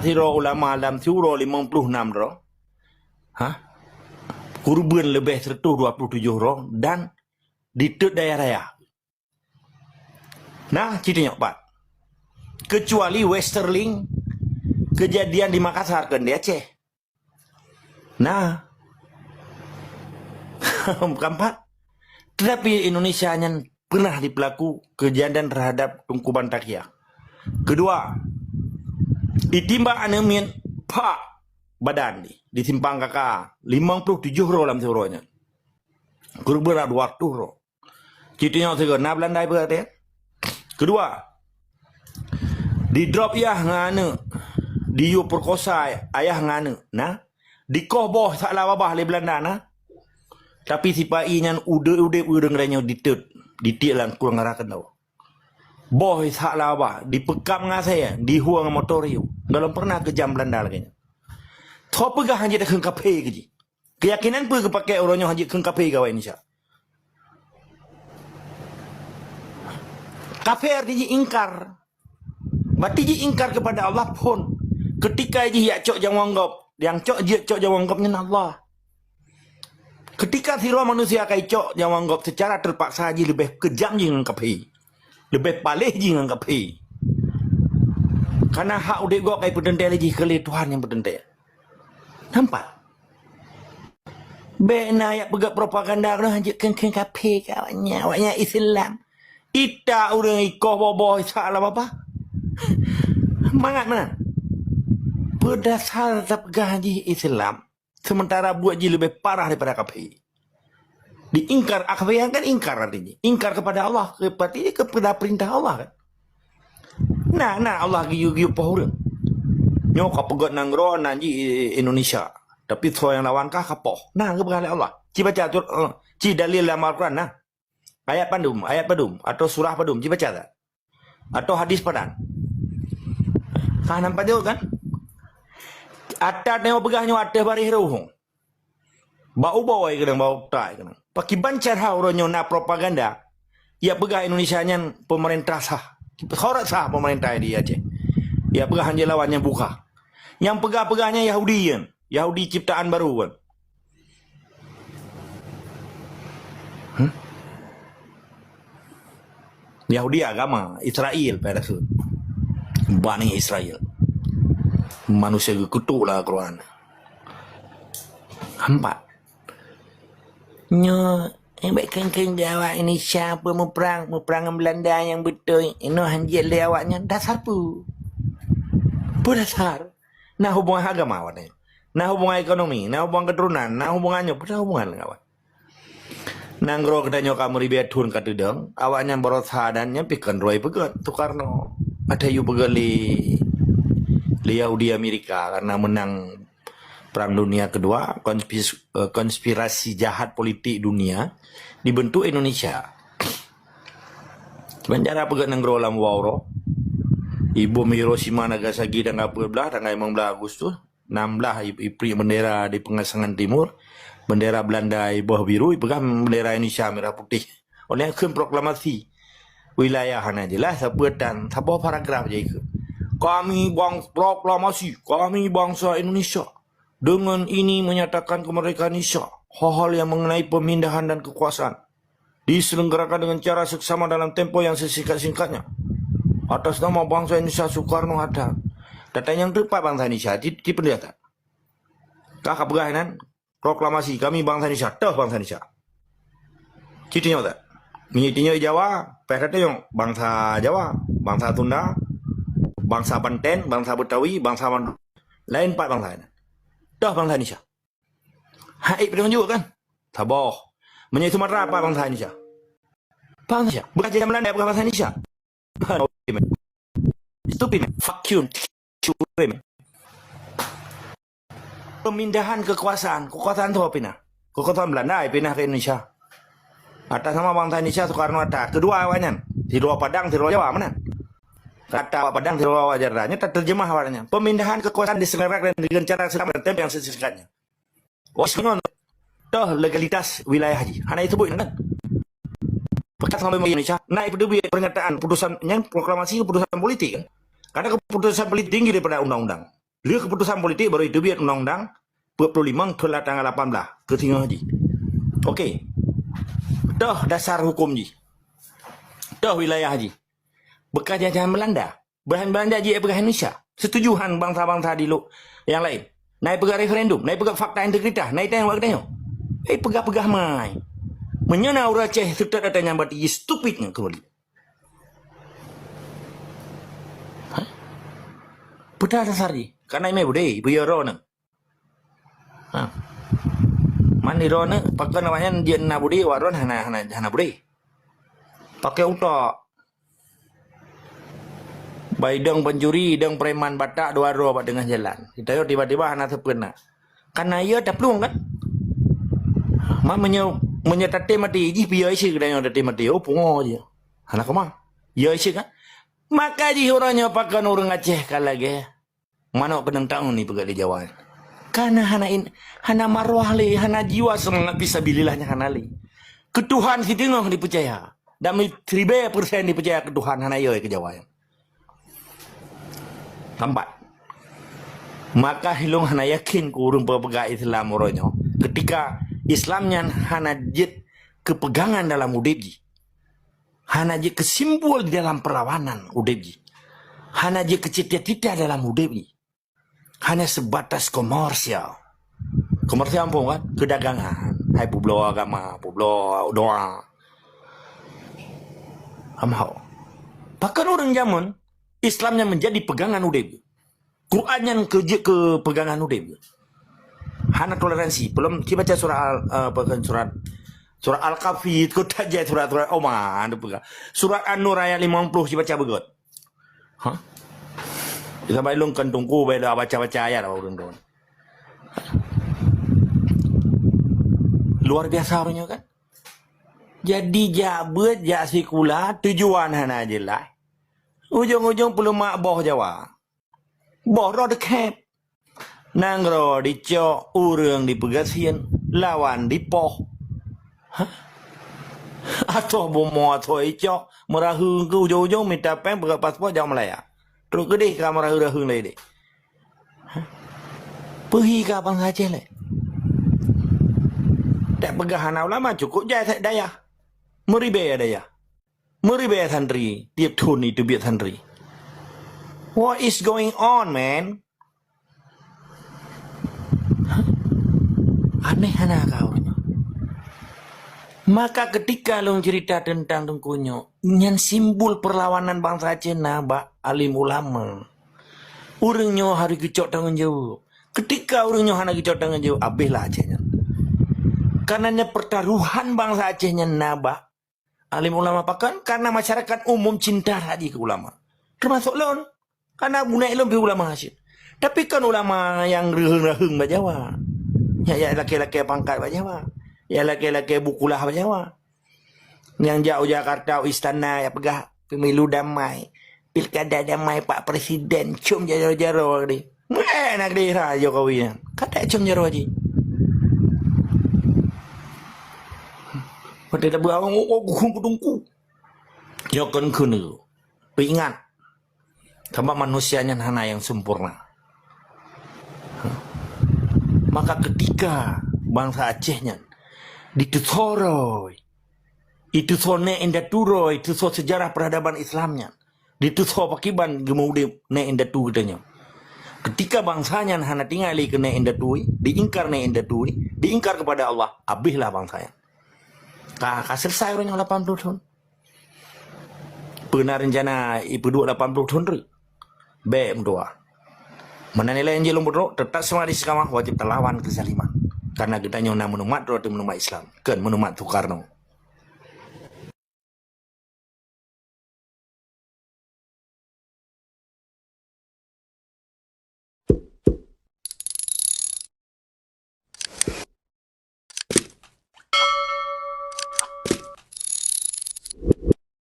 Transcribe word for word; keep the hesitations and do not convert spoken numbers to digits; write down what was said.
Sidroe ulama lam siuroe limong ploh nam droe. Hah? Kurban leubeh seratus dua puluh tujoh droe dan ditot dayah-dayah. Nah, ci tunyok pat. Kecuali Westerling, kejadian di Makassar, kon di Aceh. Nah. Keempat, tetapi Indonesia nyan pernah dipelaku kejadian terhadap Teuku Bantaqiah. Kedua, itimbak aneuk miet pak badan di, di Simpang K K, limong ploh tujoh droe lam siuroe nyan. Kurban dua ratus droe. Ci tunyok sigoe, na Belanda ipeugah teuh. Kedua, didrop yah ngon aneuk, diyue peukosa ayah ngon aneuk, na. Dikoh boh sak lam babah lé Belanda, na. Tapi sipa-i nyan udeb-udeb ureueng ranyoe ditot, ditiek lam kureueng rara keunoe. Boh sak lam babah, dipeukam ngon asèe, dihue ngon motor riuh. Golom pernah keujam Belanda lagèe nyan. Tho peugah han jeuet takheun kaphé keu jih. Keuyakinan peue geupakè uroe nyoe han jeuet kheun kaphé keu awak Indonesia? Kaphé arti jih ingkar. Berarti jih ingkar kepada Allah phon. Ketika jih jak cok nyawöng gob, nyang cok jeuet cok nyawöng gob nyan Allah. Ketika sidroe manusia ka jicok nyawöng gob secara terpaksa, jih leubeh keujam jih ngon kaphé. Leubeh paléh jih ngon kaphé. Karena hak udeb gob ka jipeuteuntèe lé jih, keu lé Tuhan nyang peuteuntèe. Nampak? Bèk na jak peugah propaganda keunoe han jeuet kheun-kheun kaphé keu awaknyan, awaknyan Islam. Ita ureueng ikoh boh-boh sak lam babah. Mangat meunan. Peue dasar tapeugah jih Islam, sementara buet jih leubeh parah daripada kaphé. Diingkar, kaphé nyan kan ingkar artinya. Ingkar kepada Allah, berarti kepada perintah Allah kan. Nah, nah Allah geuyue-geuyue poh ureueng. Nyoe ka peugöt nanggroe nan jih Indonesia. Tapi soe nyang lawan kah ka poh. Nah, geupeugah lé Allah. Ci baca tu, eh, ci dalil lam Al-Quran nah. Ayat padum, ayat padum, atau surah padum, ci baca tak? Atau hadis padan? Ka nampak jauh kan? Ata nyoe peugah nyoe ateueh baréh roh. Bak uboe keudang, bak utak keudang. Pakiban cara uroe nyoe na propaganda, ya peugah Indonesia nyan pemerintah sah. Horat sah pemerintah di Aceh. Ya peugah han jeuet lawan nyan buka. Nyang peugah-peugah nyan Yahudi nyan. Yahudi ciptaan baru kan. Hmm? Yahudi agama, Israel, pada rasul. Bani Israel. Manusia geukutuk lah Quran. Empat. Nyoe, eh, bèk kheun-kheun geuh awak Indonesia pun muprang, muprang ngon Belanda nyang beutôi. Inoe han jeuet lé awak nyan dasar peue? Peue dasar? Na hubungan agama awak nyan. Na hubungan ekonomi, na hubungan keuturonan, na hubungan nyoe, peue hubungan ngon awak? Nanggroe geutanyoe ka meuribèe thon ka teudong, awaknyan baroesa dan nyan pih kheun droe peugöt Soekarno. Ada yue peugöt lé, lé Yahudi Amerika karena menang Perang Dunia Kedua, konspis-, eh, konspirasi jahat politik dunia dibentuk Indonesia. Kiban cara peugöt nanggroe lam wawroe. Ibom Hiroshima, Nagasaki tanggai peuet blah, tanggai limong blah Agustus. Enam blah i-, ipriek bendera di Pengasingan Timur, bendera Belanda iboh biru, ipeugah bendera Indonesia merah putih. Oleh kheun proklamasi wilayah hana jelas, sapeue tan, saboh paragraf je ikheun. Kami bang-, proklamasi, kami bangsa Indonesia dengan ini menyatakan kemerdekaan Indonesia. Hal-hal yang mengenai pemindahan dan kekuasaan diselenggarakan dengan cara seksama dalam tempo yang sesingkat-singkatnya. Atas nama bangsa Indonesia, Soekarno-Hatta. Data nyang teupat bangsa Indonesia, ti, ti peundeudata. Ka, ka peugah nan, proklamasi, kami bangsa Indonesia, toh bangsa Indonesia. Ci tunyok that. Meunyoe tunyok Jawa, payah ka tunyok bangsa Jawa, bangsa Sunda, bangsa Banten, bangsa Betawi, bangsa Man-, lain pat bangsa nyan. Toh bangsa Indonesia. Hai, peununjuk kan? Saboh. Meunyoe Sumatera apa bangsa Indonesia? Bangsa Indonesia. Bukan jajahan Belanda, bukan bangsa Indonesia. Stupid, man. Fuck you. Stupid, man. Pemindahan kekuasaan. Kekuasaan tu apa pindah? Kekuasaan Belanda pindah ke Indonesia. Atas nama bangsa Indonesia, Soekarno-Hatta. Kedua awaknyan. Sidroe Padang, sidroe Jawa, mana? Kata awak Padang, sidroe awak Jawa. Nyoe terjemah awaknyan. Pemindahan kekuasaan diselenggarakan dengan cara seksama dan tempo yang sesingkatnya. Oh, sebenarnya toh legalitas wilayah jih. Hana disebut kan? Pekat sampai Indonesia, naik peduli pernyataan putusan, nyan proklamasi keputusan politik kan? Karena keputusan politik tinggi daripada undang-undang. Lheueh keuputosan politik baru jiteubiet undang-undang peuet ploh limong thon lam tanggai lapan blah keu singoh jih. Oke. Toh dasar huköm jih. Toh wilayah jih. Beukah jajahan Belanda. Beuhan Belanda jih peugah Indonesia. Setuju han bansa-bansa di lu-, nyang laén. Na ipeugah referendum, na ipeugah fakta integritas, na itanyong bak geutanyoe. Eh, peugah-peugah mai. Meunyoe na ureuëng Aceh seutôt ata nyan berarti jih stupid nyan keuh. Hah? Peue dasar jih? Kana imé budé, beu yo droeneuh. Ha. Man di droeneuh, pakon awaknyan jeuet na budé, awak droeneuh hana, hana, hana budé. Pakai utak. Bai dong pencuri, dong preman Batak dua droe bak teungoh jalan. Geutanyoe tiba-tiba hana sapeue na. Kana yo taplueng kan? Ma meunyoe, meunyoe tatem maté jih piye isi geutanyoe tatem maté. Oh, pungo je. Hana koma. Yo isi kan? Maka jih uroe nyoe pakon ureuëng Aceh ka lagée manok keunong taun ipeugah di Jawa. Kana hana in-, hana marwah lé, hana jiwa seumangat fisabilillah nyan hana lé. Keu Tuhan siteungoh dipeucaya. Dan siribée persen dipeucaya keu Tuhan hana yo keu Jawa nyan. Tampat. Maka ilong hana yakin keu ureuëng peugah Islam uroe nyoe. Ketika Islam nyan hana jeuet keu peugangan dalam udeb jih. Hana jeuet keu simbol di dalam perlawanan udeb jih. Hana jeuet keu cita-cita dalam udeb jih. Hanya sebatas komersial. Komersial ampun kan? Keudagangan. Hai peubloe agama, peubloe doa. Amhau. Pakon ureuëng jameun, Islam nyan menjadi pegangan udeb. Quran nyan keu jeuet keu pegangan udeb. Hana toleransi. Belum, ci baca surah Al-, eh, apa kan, surat, surat Al-Kahfi, keu tajak surat-surat Omar, anda peugah. Surat An-Nur ayat limong ploh, ci baca beugöt. Ha? Sampai lôn kan tungku, baik dah baca-baca ayat apa ureuëng tu. Luar biasa ureuëng nyoe kan? Jadi jak beuet, jak sikula, tujuan hana jeulaih. Ujong-ujong peuleumak boh Jawa. Boh roh deukhép. Nanggroe dicok, ureuëng dipeugasien, lawan dipoh. Hah? Ateueh bumoe ateueh icok, meuraheueng keu ujong-ujong mita péng peugöt paspor jak Malaya. Trok keudeh ka meuraheueng-raheueng lé deh. Hah? Peuhi ka bansa Aceh lé. Tak peugah hana ulama, cukup jai dayah. Meuribée dayah. Meuribée santri, tieb thon jiteubiet santri. What is going on, man? Aneh hana ka ureuëng nyoe. Maka ketika lôn cerita teuntang Teungku nyoe, nyan simbol perlawanan bansa Aceh na bak alim ulama. Ureuëng nyoe harôh geucok tanggong jaweueb. Ketika ureuëng nyoe hana geucok tanggong jaweueb, abéh lah Aceh nyan. Karena nyan pertaruhan bansa Aceh nyan na bak alim ulama. Pakon? Karena masyarakat umum cinta that jih keu ulama. Termasuk lôn. Karena bunoe lôn pih ulama cit. Tapi kon ulama nyang raheueng-raheueng bak Jawa. Nyang jak lakée-lakée pangkat bak Jawa. Nyang lakée-lakée bukulah bak Jawa. Nyang jak u Jakarta, u istana, jak peugah pemilu damai. Pilkada damai, Pak Presiden. Com jaroe-jaroe deh. Meu'en na keudeh Jokowi nyan. Ka tak com jaroe jih. Watée tapeugah, "Oh, oh, oh, keu teungku." Nyoe kon keuneuk peuingat, sabab manusia nyan hana nyang sempurna. Maka ketika bansa Aceh nyan ditusoe roi, ditusoe nèk indatu roi, ditusoe sejarah peradaban Islam nyan, ditusoe pakriban geumeuudeb nèk indatu geutanyoe. Ketika bansa nyan hana tinggai lé keu nèk indatu, diingkar nèk indatu, diingkar kepada Allah, abéh lah bansa nyan. Ka, ka selesai ureuëng nyoe lapan ploh thon. Peue na rencana ipeuduek lapan ploh thon treuk? Bék meudoá. Meunan ilée nyang jeuet lôn peutrok, teutap semangat istiqamah, wajéb talawan keuzaliman. Karena geutanyoe na meunumat droe teuh meunumat Islam, kon meunumat Soekarno.